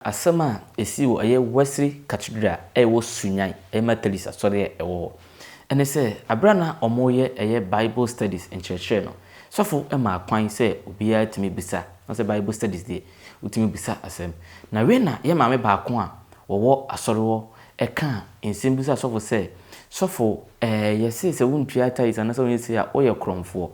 Asɛm a ɛsii wɔ ɛyɛ Wesley Cathedral a ɛwɔ Sunyani, ɛyɛ Methodist asɔre a ɛwɔ hɔ. Ɛne sɛ, berɛ a na wɔreyɛ ɛyɛ Bible studies nkyerɛkyerɛ no, sɔfo maa kwan sɛ obiara tumi bisa, na sɛ Bible studies deɛ, wotumi bisa asɛm. Na wei na yɛn maame baako a wɔwɔ asɔre hɔ kaa nsɛm bisaa sɔfo sɛ, Sɔfo, ɛɛ, yɛse sɛ wontua tithes anaasɛ wonyɛ sei a, woyɛ korɔmfoɔ.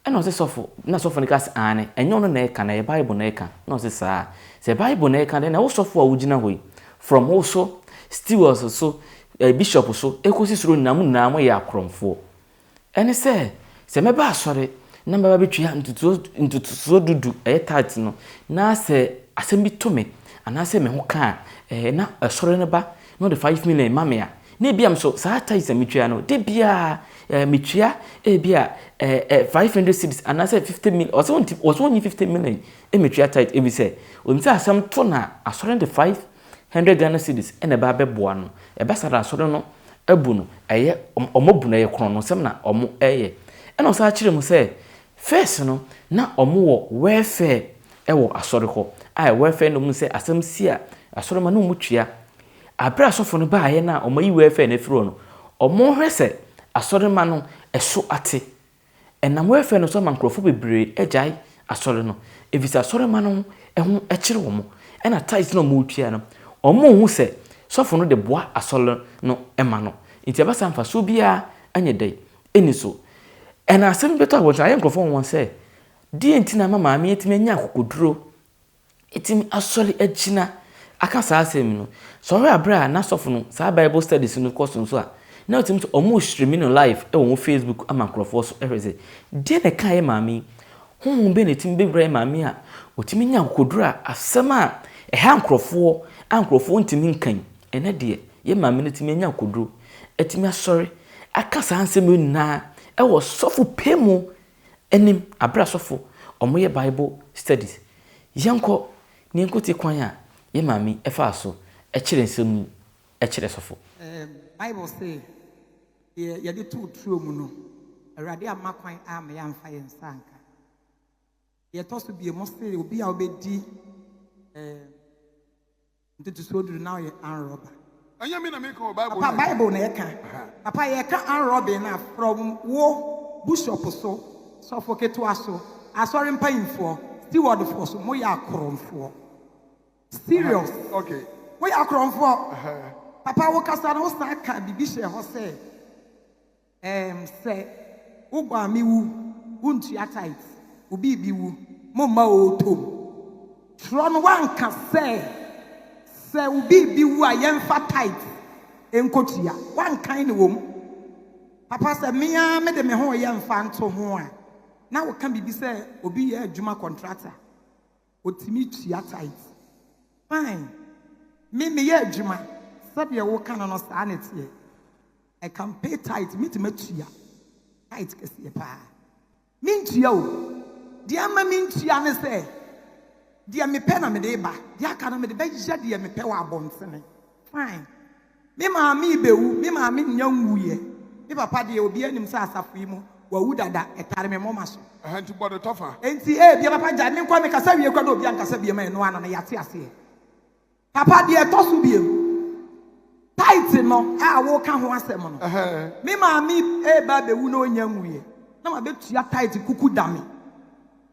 Ɛna ɔse sɔfo, na sɔfo no ka se aane, ɛnyɛ ɔno na ɛka na ɛyɛ bible na ɛka, na ɔse saa, sɛ bible na ɛka deɛ na wo sɔfo a wogyina hɔ yi, from wo so, stewards so, eh, bishop so, ɛkɔsi soro nyinaa mo nyinaa moyɛ akorɔmfoɔ. Ɛne sɛ, sɛ mɛba asɔre na mɛba bɛtua ntotoɔ ntotosoɔ dudu, ɛyɛ tithe no, na sɛ asɛm bi to me, anaasɛ me ho ka a, eh, na asɔre no ba na ɔde 5 million ma me a, na ebia nso saa tithes a metua no, da biara metua ebia 500 cedis anaasɛ 50 million. Ɔsɛ ɔnti ɔsɛ ɔnyi 50 million ɛmetua tithe ebi sɛ onim sɛ asɛm to na asɔre no de 500 Ghana cedis ɛna ɛba abɛboa no. Ɛba saa na asɔre no abu no, ɛyɛ ɔmo bu no, ɛyɛ korɔn no nsɛm na ɔmo ɛyɛ. Ɛna ɔsan kyerɛ mu sɛ first no na ɔmo wɔ welfare ɛwɔ asɔre hɔ a welfare no mu sɛ asɛm si a asɔre ma na ɔmo tua. Abere asɔfo no baayɛ no a ɔmo ayi welfare no afiri hɔ no, ɔmo hwɛ sɛ asɔre ma no ɛso ate. Ɛnam welfare no so ama nkurɔfoɔ bebree agyae asɔre no, efisɛ asɔre ma no ho kyerɛ wɔn. Ɛna tithes na ɔmo tua no, ɔmo hu sɛ sɔfo no de boa asɔre no ma no, nti ɛba saa mfasoɔ biara anyɛ dɛ ɛni so. Ɛna asɛm bi bɛtɔ abɔnten ayɛ nkurɔfoɔ wɔn sɛ deɛ nti na ama maame atumi anya akokoduro ɛtumi asɔre agyina aka saa asɛm no. Sɔre abere a n'asɔfo no saa Bible studies no kɔ so nso a, na ɔtumi sɛ ɔmo stream no live ɛwɔ wɔn Facebook ama nkurɔfoɔ so ɛhwɛ sɛ deɛ na ɛka yɛ maame yi, honhom bɛn na ɛtumi bɛwura yɛ maame a ɔtumi nya akokoduro a asɛm a ɛha nkurɔfoɔ a nkurɔfoɔ ntumi nkan. Ɛnɛ deɛ yɛ maame no tumi anya akokoduro ɛtumi asɔre aka saa nsɛm yi nyinaa ɛwɔ sɔfo pɛ mu anim abere asɔfo ɔmo yɛ Bible studies. Yɛnkɔ ne yɛnkɔ tie kwan a yɛ maame ɛfaa so ɛkyerɛ nsɛm yi ɛkyerɛ sɔfo. Bible say deɛ yɛde too turo mu no, Awurade amma kwan ama yɛamfa yɛn nsa anka. Deɛ ɛtɔ so bie, mo se obi a wobɛdi ntotosoɔ duru na ɔyɛ armed robber. Ɛnyɛ mi na mi ka o, Bible. Papa, Bible na ɛka. Papa, yɛka armed robbing na from wo bishop so, sɔfo ketewa so, asɔre mpanyinfoɔ, stewardfoɔ so, moyɛ akorɔmfoɔ, serious. Moyɛ akorɔmfoɔ. Papa, wo kasa no, wosan ka biribi hyɛ hɔ sɛ sɛ wobɔ a mewu, wontua tithe, wo biribi wu, momma ɔɔtɔm twerɛ no. Woanka sɛ sɛ wo biribi wu a yɛmfa tithe nkɔtua. Woankan ne wɔ mu. Papa, sɛ mea mede me ho yɛ mfa nto ho a, na woka biribi sɛ obi yɛ adwuma, contractor, otumi tua tithe, fine. Me meyɛ adwuma sɛdeɛ woka no, saa ne teɛ. I can pay tithe. Metumi atua tithe kɛseɛ paa. Mentua o, deɛ ama mentua ne sɛ deɛ mepɛ na mede ba, deɛ aka no mede bɛyɛ deɛ mepɛ wɔ abɔntene, fine. Me maame bɛwu, me maame nya nwuyɛ. Me papa deɛ, obi anim sɛ asafo yi mu wawu dada, ɛtare me mɔma so. Ɛhɛn, nti bɔ ne tɔfa. Enti ebia papa gya me nkɔ, mekasa wie kora na obi ankasa bie ma ɛno ano no yɛate aseɛ. Papa, deɛ ɛtɔ so biem, tithe no a woka ho asɛm no, me maame eba abɛwu na ɔnya nwuyɛ na mabɛtua tithe kuku dame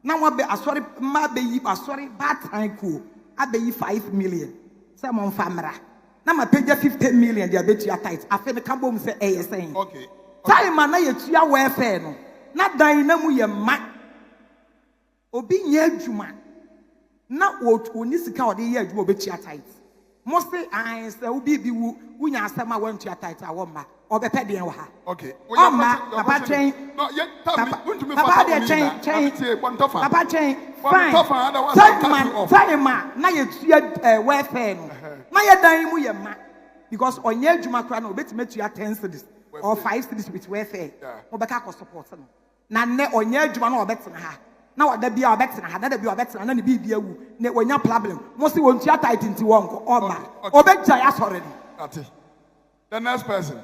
na wabɛ asɔre mma abɛyi asɔre baatan kuo abɛyi 5 million sɛ momfa mmra na mapagya 50 million de abɛtua tithe. Afe no ka bom sɛ ɛyɛ sɛn? Time a na yɛtua welfare no, na dan na mu yɛ mma obi nyɛ adwuma na wɔni sika a ɔde yɛ adwuma a ɔbɛtua tithe. Mo se ae sɛ wo biribi wu, wonya asɛm a woantua tithe a, wɔmma ɔbɛpɛ deɛn wɔ ha? Ɔmma. Papa, twɛn. Papa, papa deɛ, twɛn, twɛn. Papa, twɛn. Fine, time a na yɛtua welfare no, na yɛ dan mu yɛ ma because ɔnyɛ adwuma koraa na obɛtumi atua 10 cedis or 5 cedis with welfare. Mobɛka akɔ support no na nnɛ ɔnyɛ adwuma na ɔbɛtena ha na wada bi a ɔbɛtena ha na da bi a ɔbɛtena na ne biribi awu na wɔnya problem. Mo se wɔntua tithe nti wɔnkɔ, ɔmma ɔbɛgyae asɔre no. Ate. The next person.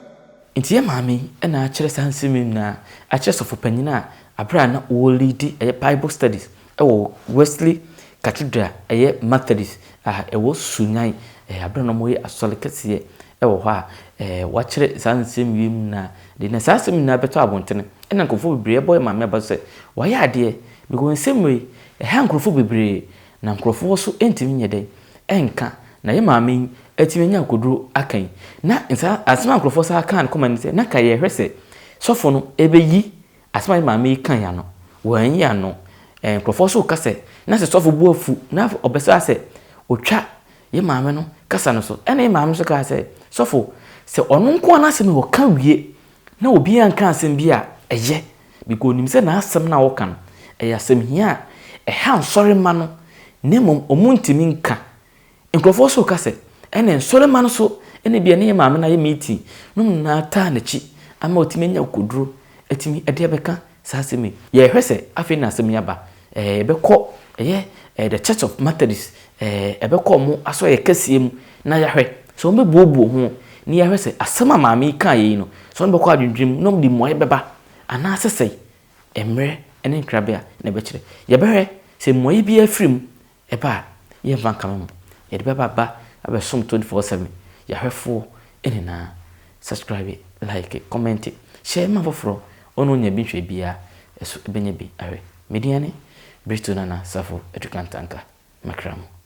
Nti yɛ maame yi ɛna akyerɛ saa nsɛm yi nyinaa akyerɛ sɔfo panyin a abere a na wɔrelead ɛyɛ Bible studies ɛwɔ Wesley. Cathedral a ɛyɛ Methodist a ɛwɔ Sunyani berɛ a na wɔreyɛ asɔre kɛseɛ wɔ hɔ a wɔakyerɛ saa nsɛm wei mu nyinaa de na saa asɛm nyinaa bɛtɔ abɔntene ɛna nkurɔfoɔ bebree ɛbɔ yɛ maame aba so sɛ wayɛ adeɛ because nsɛm wei ɛha nkurɔfoɔ bebree na nkurɔfoɔ so ntumi nyɛ dɛn ɛnka na yɛ maame yi atumi anya akoduro aka yi na nsa asɛm a nkurɔfoɔ saa kaa no kɔma no sɛ na ka yɛhwɛ sɛ sɔfo no ɛbɛyi asɛm a yɛ maame yi kan ya no wɔanyi ano. Nkurɔfoɔ so ka sɛ na sɛ sɔfo bu afu na ɔbɛsa sɛ ɔtwa yɛ maame no kasa no so. Ɛna yɛ maame nso kaa sɛ sɔfo sɛ ɔno nko ara n'asɛm yi ɔka wie na obiara nka asɛm bi a ɛyɛ because onim sɛ n'asɛm no a ɔka no ɛyɛ asɛm hia a ɛha nsɔremma no na mmom ɔmo ntumi nka. Nkurɔfoɔ so ka sɛ ɛna nsɔremma no so ɛna bia ne yɛ maame no ayɛ meeting no nyinaa taa n'akyi ama ɔtumi anya akoduro atumi ɛde abɛka saa asɛm yi. Yɛhwɛ sɛ afei na asɛm yi aba ɛbɛkɔ ɛyɛ the Church of Methodist, ɛbɛkɔ ɔmo asɔre kɛseɛ mu na yɛahwɛ sɛ wɔn bɛbuobuo ho na yɛahwɛ sɛ asɛm a maame yi kaa yɛ yi no sɛ wɔn bɛkɔ adwendwen mu na wɔn de mmuaeɛ bɛba anaasɛ sɛ mmerɛ ne nkrabea na ɛbɛkyerɛ. Yɛbɛhwɛ sɛ mmuaeɛ bi afiri mu ɛba a yɛmfa nkama mu yɛde bɛba ba abɛsom 24/7. Yɛahwɛfoɔ nyinaa, subscribe, like, comment, share ma foforɔ ɔno nya bi nhwɛ biara ɛso ɛbɛnya bi ahwɛ. Mediane Brito Nana Safo Adukantanka makra mu.